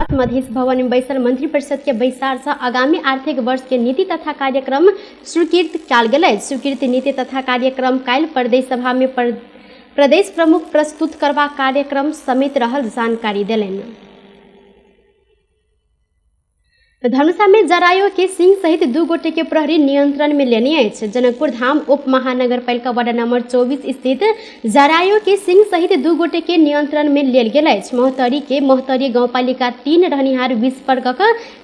बाद मधेश भवन में बैसल मंत्रिपरिषद के बैसार से आगामी आर्थिक वर्ष के नीति तथा कार्यक्रम स्वीकृत कयल गेल अछि। स्वीकृत नीति तथा कार्यक्रम काल्हि प्रदेश सभा में प्रदेश प्रमुख प्रस्तुत करबाक कार्यक्रम समेत रहल जानकारी देलनि। धनुषा में जरायो के सिंह सहित 2 गोटे के प्रहरी नियंत्रण में लेने अछि। जनकपुर धाम उप महानगरपालिका वार्ड नंबर 24 स्थित जरायो के सिंह सहित 2 गोटे के नियंत्रण में लेल गेल अछि। महोत्तरी के महोत्तरी गाउँपालिका 3 रहनिहार 20 वर्गक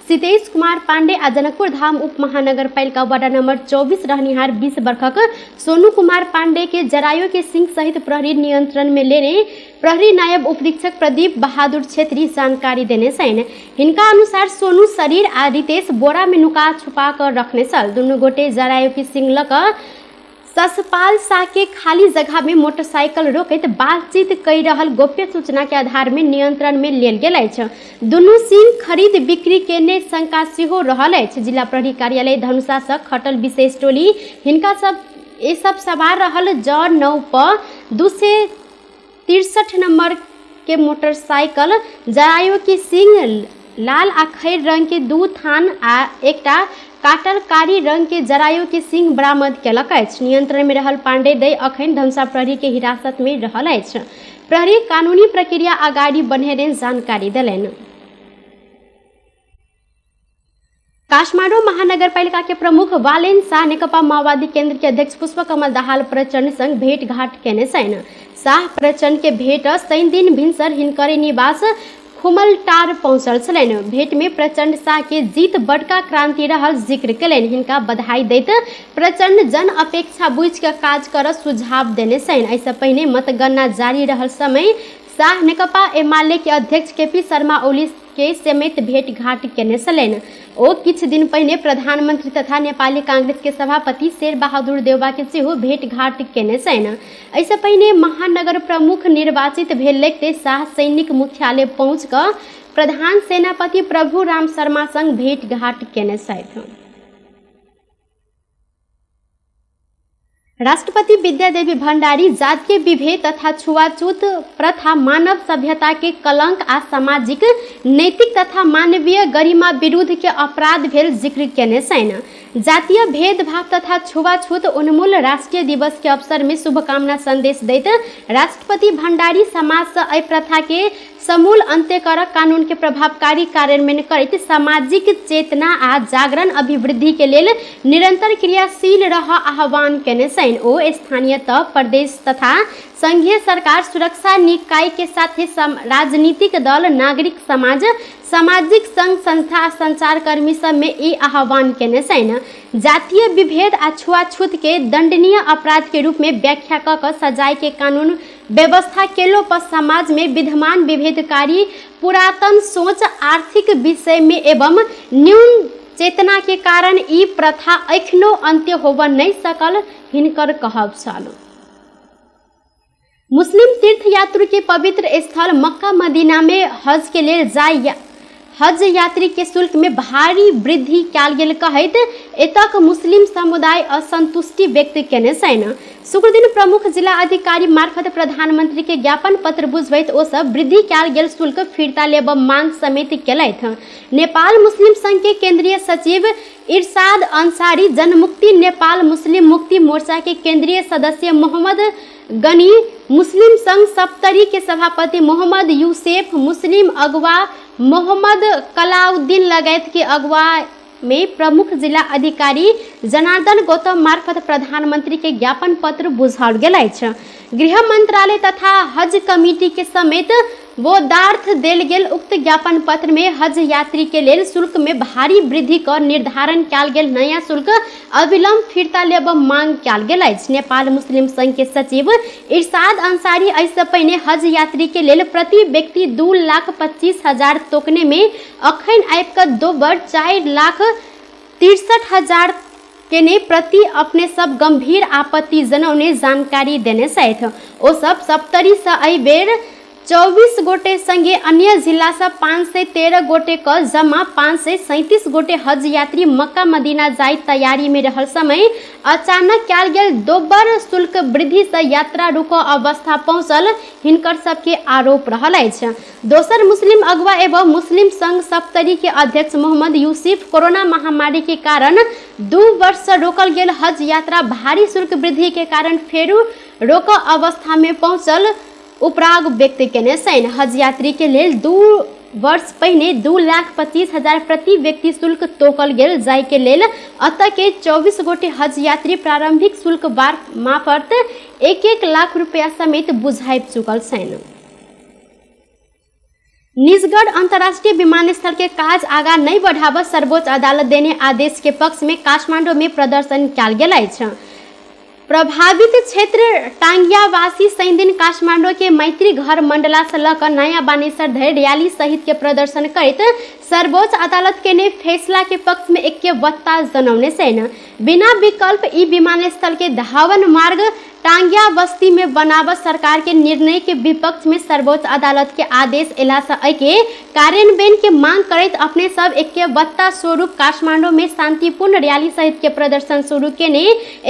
सीतेश कुमार पांडे आ जनकपुर धाम उप महानगरपालिका वार्ड नंबर 24 रहनिहार 20 वर्षक सोनू कुमार पांडे के जरायो के सिंह सहित प्रहरी नियंत्रण में लेने प्रहरी नायब उपरीक्षक प्रदीप बहादुर छेत्री जानकारी देने छनि। हिनका अनुसार सोनू शरीर आ रितेश बोरा में नुका छुपा कर रखने छल। दुनू गोटे जरायु के सिंह लऽ कऽ ससपाल शाह के खाली जगह में मोटरसाइकिल रोकैत बातचीत कहि रहल गोप्य सूचना के आधार में नियंत्रण में लेल गेल अछि। दुनू सिंह खरीद बिक्री केने शंका सेहो रहल अछि। जिला प्रहरी कार्यालय धनुषा से खटल विशेष टोली हिनका सब ये सब सवार रहल ज 9 प 263 नंबर के मोटरसाइकिल जरायु की सिंह लाल आ खैर रंग के 2 थान आ एकटा काटल कारी रंग के जरायु के सिंह बरामद केलक अछि। नियंत्रण में रहल पांडे दय अखन धनुषा प्रहरी के हिरासत में रहल अछि। प्रहरी कानूनी प्रक्रिया अगाडि बढ़ेने जानकारी देलनि। काठमाडौँ महानगरपालिका के प्रमुख बालेन शाह नेकपा माओवादी केंद्र के अध्यक्ष पुष्पकमल दाहाल प्रचण्ड संग भेंटघाट केने छनि। शाह प्रचण्ड के भेंट शनि दिन भिनसर हिनकर निवास खुमलटार पहुंचल छलनि। भेंट में प्रचण्ड शाह के जीत बड़का क्रांति रहल जिक्र केलनि। हिनका बधाई दैत प्रचण्ड जन अपेक्षा बुझि के काज कर सुझाव देने छनि। एहिसँ पहिने मतगणना जारी रहल समय शाह नेकपा एमाले के अध्यक्ष केपी शर्मा ओली के समेत भेंटघाट केने छलनि। ओ किछु दिन पहिने प्रधानमंत्री तथा नेपाली कांग्रेस के सभापति शेर बहादुर देउवा के सेहो भेंटघाट केने छनि। एहिसँ पहिने महानगर प्रमुख निर्वाचित भेल लगिते शाह सैनिक मुख्यालय पहुँच कऽ प्रधान सेनापति प्रभु राम शर्मा संग भेंटघाट केने छथि। राष्ट्रपति विद्यादेवी भण्डारी जातीय विभेद तथा छुआछूत प्रथा मानव सभ्यता के कलंक आ सामाजिक नैतिक तथा मानवीय गरिमा विरुद्ध के अपराध भेल जिक्र केने छनि। जातीय भेदभाव तथा छुआछूत उन्मूल राष्ट्रीय दिवस के अवसर में शुभकामना संदेश दैत राष्ट्रपति भण्डारी समाज से एहि प्रथा के समूल अंत्य कर कानून के प्रभावकारी कार्यान्वयन करैत सामाजिक चेतना आ जागरण अभिवृद्धि के लेल निरंतर क्रियाशील रह आह्वान केने छनि। ओ स्थानीय तह प्रदेश तथा संघीय सरकार सुरक्षा निकाय के साथे राजनीतिक दल नागरिक समाज सामाजिक संघ संस्था आ संचारकर्मी सब में ई आह्वान केने छनि। जातीय विभेद आ छुआछूत के दंडनीय अपराध के रूप में व्याख्या क कऽ सजाय के कानून व्यवस्था केलो पर समाज में विद्यमान विभेदकारी पुरातन सोच आर्थिक विषय में एवं न्यून चेतना के कारण ई प्रथा एखनो अंत्य होबऽ नहीं सकल हिनकर कहब छल। मुस्लिम तीर्थयात्री के पवित्र स्थल मक्का मदीना में हज के लेल जाय हज यात्री के शुल्क में भारी वृद्धि कयल गेल कहैत एतक मुस्लिम समुदाय असंतुष्टि व्यक्त केने छनि। शुक्रदिन प्रमुख जिला अधिकारी मार्फत प्रधानमंत्री के ज्ञापन पत्र बुझबैत ओ सब वृद्धि कयल गेल शुल्क फिर्ता लेब मांग समेत केलथि। नेपाल मुस्लिम संघ के केंद्रीय सचिव इरशाद अंसारी, जनमुक्ति नेपाल मुस्लिम मुक्ति मोर्चा के केंद्रीय सदस्य मोहम्मद गनी, मुस्लिम संघ सप्तरी के सभापति मोहम्मद यूसेफ, मुस्लिम अगुवा मोहम्मद कलाउद्दीन लगायत के अगुवा में प्रमुख जिला अधिकारी जनार्दन गौतम मार्फत प्रधानमंत्री के ज्ञापन पत्र बुझाओल गेल अछि। गृह मंत्रालय तथा हज कमिटी के समेत बोधार्थ देल गेल उक्त ज्ञापन पत्र में हज यात्री के लेल शुल्क में भारी वृद्धि क निर्धारण कयल गेल नया शुल्क अविलंब फिर्ता लेब मांग कयल गेल अछि। नेपाल मुस्लिम संघ के सचिव इरशाद अंसारी एहिसँ पहिने हज यात्री के लेल प्रति व्यक्ति 2,25,000 तोकने में अखन आबि कऽ दोबर 4,63,000 केने प्रति अपने सब गंभीर आपत्ति जनौने जानकारी देने छथि। ओ सब सप्तरी से एहि बेर 24 गोटे संगे अन्य जिला से 513 गोटे क जमा 537 गोटे हज यात्री मक्का मदीना जाय तैयारी में रहल समय अचानक कयल गेल दोबर शुल्क वृद्धि से यात्रा रुक अवस्था पहुंचल हिनकर सबके आरोप रहल अछि। दोसर मुस्लिम अगुवा एवं मुस्लिम संघ सप्तरी के अध्यक्ष मोहम्मद यूसुफ कोरोना महामारी के कारण 2 वर्ष से रोकल गेल हज यात्रा भारी शुल्क वृद्धि के कारण फेरू रोक अवस्था में पहुंचल उपराग व्यक्त केने छनि। हज यात्री के लेल 2 वर्ष पहिने 2,25,000 प्रति व्यक्ति शुल्क तोकल गेल, जाय के लेल अतः के 24 गोटे हज यात्री प्रारंभिक शुल्क मार्फत 1-1 लाख रुपया समेत बुझाबि चुकल छनि। निजगढ़ अंतर्राष्ट्रीय विमानस्थल के काज आगा नहीं बढ़ाबऽ सर्वोच्च अदालत देने आदेश के पक्ष में काठमांडू में प्रदर्शन कयल गेल अछि। प्रभावित क्षेत्र टांगियावासी शनिदिन काठमांडू के मैत्री घर मंडला से लऽ कऽ नया बानेश्वर धरि रैली सहित के प्रदर्शन करैत सर्वोच्च अदालत के ने फैसला के पक्ष में ऐक्यबद्धता जनौने छनि। बिना विकल्प ई विमानस्थल के धावन मार्ग टांगिया बस्ती में बनाबऽ सरकार के निर्णय के विपक्ष में सर्वोच्च अदालत के आदेश एला से एके कार्यान्वयन के मांग करैत अपने सब ऐक्यबद्धता स्वरूप काठमांडू में शांतिपूर्ण रैली सहित के प्रदर्शन शुरू केने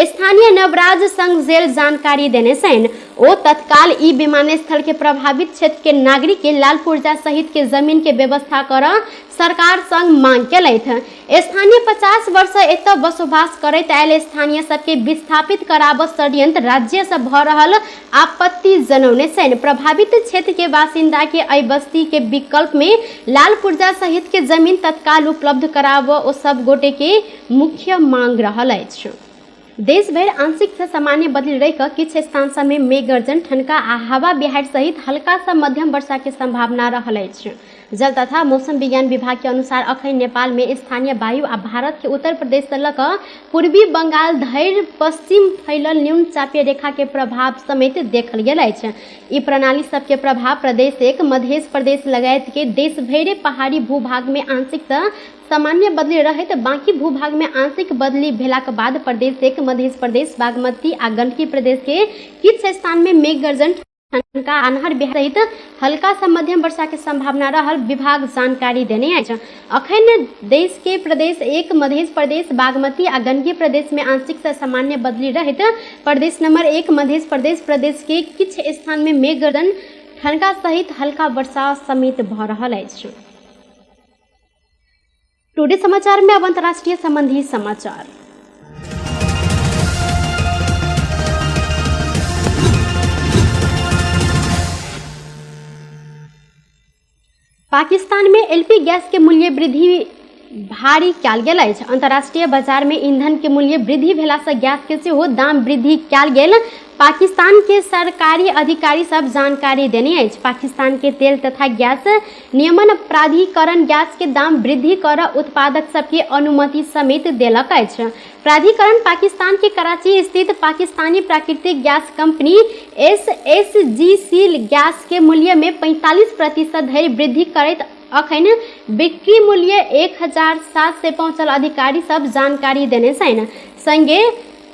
स्थानीय नवराज संघ जेल जानकारी देने छनि। ओ तत्काल ई विमानस्थल के प्रभावित क्षेत्र के नागरिक के लाल पुर्जा सहित के जमीन के व्यवस्था कर सरकार संग मांग केलथि। स्थानीय 50 वर्ष एतय बसोबास करैत आयल स्थानीय सबके विस्थापित कराबऽ षड्यंत्र राज्य से भऽ रहल आपत्ति जनौने छनि। प्रभावित क्षेत्र के बासिंदा के एहि बस्ती के विकल्प में लाल पुर्जा सहित के जमीन तत्काल उपलब्ध कराबऽ ओ सब गोटे के मुख्य मांग रहल अछि। देश भरि आंशिक से सामान्य बदली रहि कऽ किछु स्थान सब में मेघ गर्जन, ठनका आ हवा बिहाड़ि सहित हल्का से मध्यम वर्षा के संभावना रहल अछि। जल तथा मौसम विज्ञान विभाग के अनुसार अखन नेपाल में स्थानीय वायु आ भारत के उत्तर प्रदेश से लऽ कऽ पूर्वी बंगाल धरि पश्चिम फैलल न्यून चापीय रेखा के प्रभाव समेत देखल गेल अछि। ई प्रणाली सबके प्रभाव प्रदेश 1, मध्य प्रदेश लगायत के देश भरि पहाड़ी भूभाग में आंशिक से सामान्य बदली रहैत बाकी भूभाग में आंशिक बदली भेलाक बाद प्रदेश 1, मध्य प्रदेश, बागमती आ गंडकी प्रदेश के किछु स्थान में मेघ गर्जन, ठनका, अन्हर बिहाड़ि सहित हल्का से मध्यम वर्षा के संभावना रहल विभाग जानकारी देने अछि। अखन देश के प्रदेश 1, मध्य प्रदेश, बागमती आ गंडकी प्रदेश में आंशिक से सामान्य बदली रहैत प्रदेश नंबर 1, मध्य प्रदेश प्रदेश के किछु स्थान में मेघ गर्जन, ठनका सहित हल्का वर्षा समेत भऽ रहल अछि। टुडे समाचार में अब अंतर्राष्ट्रीय संबंधी समाचार। पाकिस्तान में एलपी गैस के मूल्य वृद्धि भारी कयल गेल अछि। अंतर्राष्ट्रीय बाजार में ईंधन के मूल्य वृद्धि भेला से गैस के सेहो दाम वृद्धि कयल गेल पाकिस्तान के सरकारी अधिकारी सब जानकारी देने अछि। पाकिस्तान के तेल तथा गैस नियमन प्राधिकरण गैस के दाम वृद्धि कर उत्पादक सबके अनुमति समेत देलक अछि। प्राधिकरण पाकिस्तान के कराची स्थित पाकिस्तानी प्राकृतिक gas company SSGC gas के मूल्य में 45% धरि वृद्धि करैत अखन बिक्री मूल्य 1700 पहुंचल अधिकारी सब जानकारी देने छनि। संगे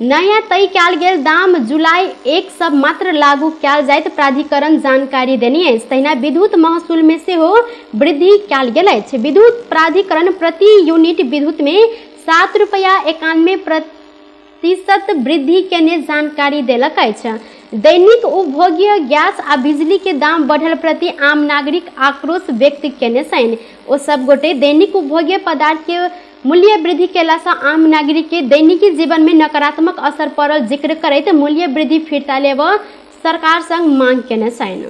नया तय कयल गेल दाम जुलाई 1 सँ मात्र लागू कयल जाइत प्राधिकरण जानकारी देने अछि। तहिना विद्युत महसूल में सेहो वृद्धि कयल गेल अछि। विद्युत प्राधिकरण प्रति यूनिट विद्युत में 7 रुपया 91% वृद्धि केने जानकारी देलक अछि। दैनिक उपभोग्य गैस आ बिजली के दाम बढ़ल प्रति आम नागरिक आक्रोश व्यक्त केने छनि। ओ सब गोटे दैनिक उपभोग्य पदार्थ के मूल्य वृद्धि केला सँ आम नागरिक के दैनिकी जीवन में नकारात्मक असर पड़ल जिक्र करैत मूल्य वृद्धि फिर्ता लेबऽ सरकार संग मांग केने छनि।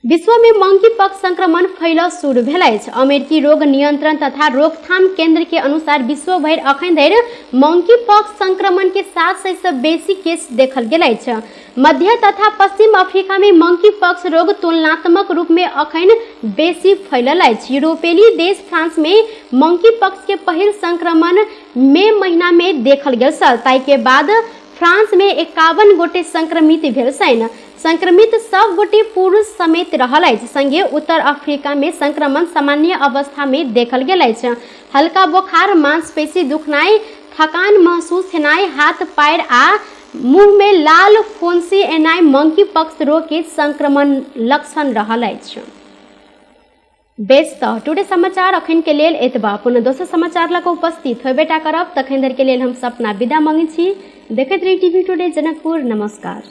विश्व में मंकी पॉक्स संक्रमण फैलऽ शुरू भेल अछि। अमेरिकी रोग नियंत्रण तथा रोकथाम केंद्र के अनुसार विश्व भरि अखन धरि मंकी पॉक्स संक्रमण के 700 से बेसी केस देखल गेल अछि। मध्य तथा पश्चिम अफ्रीका में मंकी पॉक्स रोग तुलनात्मक रूप में अखन बेसी फैलल अछि। यूरोपीय देश फ्रांस में मंकी पॉक्स के पहिल संक्रमण मई महीना में देखल गेल छल। ताहि के बाद फ्रांस में 51 गोटे संक्रमित भेल छनि। संक्रमित सब गोटे पुरुष समेत रहल अछि। संगे उत्तर अफ्रीका में संक्रमण सामान्य अवस्था में देखल गेल अछि। हल्का बोखार, मांसपेशी दुखनाइ, थकान महसूस हेनाइ, हाथ पैर आ मुँह में लाल फोन्सी एनाइ मंकी पक्स रोग के संक्रमण लक्षण रहल अछि। बेस तऽ टुडे समाचार अखन के लेल एतबा। पुनः दोसर समाचार लऽ कऽ उपस्थित होबे टा करब, तखन धरि के लेल हम सपना विदा मंगै छी। देखैत रही टीवी टुडे जनकपुर। नमस्कार।